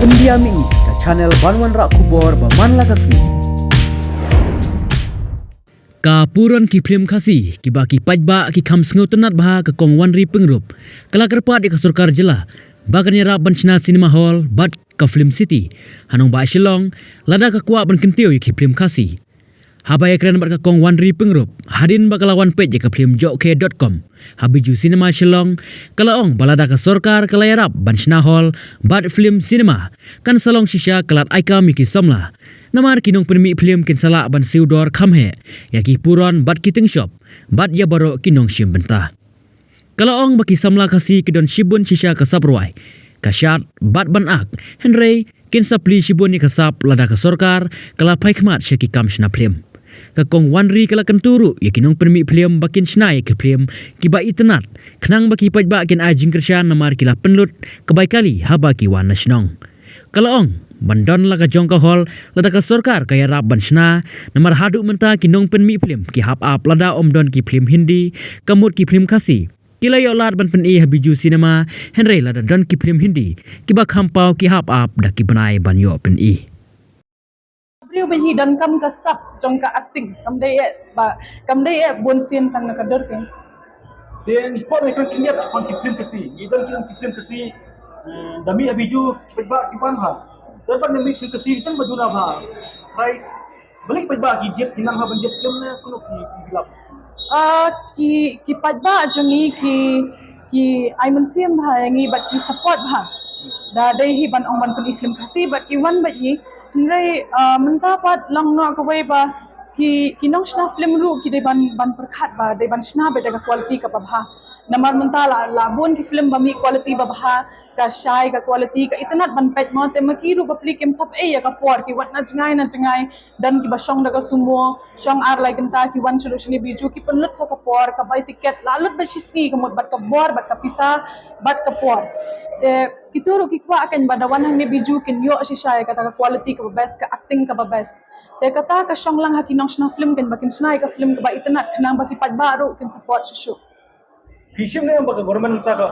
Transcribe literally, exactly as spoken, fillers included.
India Mini, ka channel ban wanrah khubor ba man la ka sngi. Ka puron ki phlim Khasi kiba ki paidbah ki kham sngewtynnat bha, ka Kong Wanri Pyngrope ka la kyrpad ïa ka sorkar jylla ba kan ïarap ban shna cinema hall bad ka Film City ha nongbah Shillong, lada ka kwah ban kyntiew ïa ki phlim Khasi. Haba ïakren bad ka Kong Wanri Pyngrope hadien ba ka la wan peit ïa ka phlim Jokhe dot com ha Bijou Cinema Shillong, ka la ong ba lada ka sorkar ka la ïarap ban shna hall bad phlim cinema, kan sa long shisha ka lad ai kam ïa ki samla. Namar ki nongpynmih phlim kin sa lah ban siew dor kham heh ïa ki puron bad ki tyngshop bad ïa baroh ki nongshim bynta. Ka la ong ba ki samla Khasi ki don shibun shisha ka sap rwai, ka shad bad ban ak, hynrei kin sa plie shibun ïa ka sap lada ka sorkar ka la phai khmat sha ki kam shna phlim. Ka Kong Wanri ka la kyntu ruh ïa ki nongpynmih phlim ba kin shna ïa ki phlim kiba itynnat, khnang ba ki paidbah kin ai jingkyrshan namar ki la pynlut ka bai kali haba ki wan na shnong. Ka la ong ban don la ka jong ka hall lada ka sorkar ka ïarap ban shna, namar haduh mynta ki nongpynmih phlim ki hap ap lada ym don ki phlim Hindi, ka mut ki phlim Khasi ki la ïoh lad ban pyni ha Bijou Cinema, hynrei lada don ki phlim Hindi kiba kham paw ki hap ap da ki bnai ban ïoh pyni. Briew ba hi donkam ka sap jong ka acting, kam dei eh ba, kam dei eh bun sien tang na ka dur ka. Te ngi pom ïa ka khyndiat shaphang ki phlim Khasi, ngi don ki phlim Khasi, eh, da mih ha Bijou, paidbah ki wan bha. Te ban da mih phlim Khasi, ki don ba duna bha. Right. Balei paidbah ki jied, ki nang ha ban jied phlim ne kumno ki, ki lap? Ah, ki, ki paidbah jong ngi ki, ki ai mynsiem bha ïa ngi bad ki support bha. Da dei hi ban ong ban pyni phlim Khasi bad ki wan bad ngi. Hynrei, ah, mynta pat long noh kawei ba ki, ki nongshna phlim ruh ki dei ban, ban pyrkhat ba dei ban shna beit da ka quality kaba bha. Namar mynta la, la bun ki phlim ba mih quality ba bha, ka shai ka quality, ka itynnat ban peit mo, te ma ki ruh bapli kim sap ei ïa ka por, ki wan na jngai na jngai, don kiba shong da ka sumo, shong ar lai kynta, ki wan sha ruh shane Bijou, ki pynlut sa ka por, ka bai tiket la lut bad shi sngi ka mut bad ka bor, bad ka pisa, bad ka por. Te kito ruh ki kwah kan ba da wan hangne Bijou kin ïoh shisha ïa kata ka quality kaba best, ka acting kaba best. Te kata ka shong lang ha ki nongshna phlim kan ba kin shna ïa ka phlim kaba itynnat, khnang ba ki paidbah ruh kin support shuh shuh. Phi shim ne em ba ka government mynta ka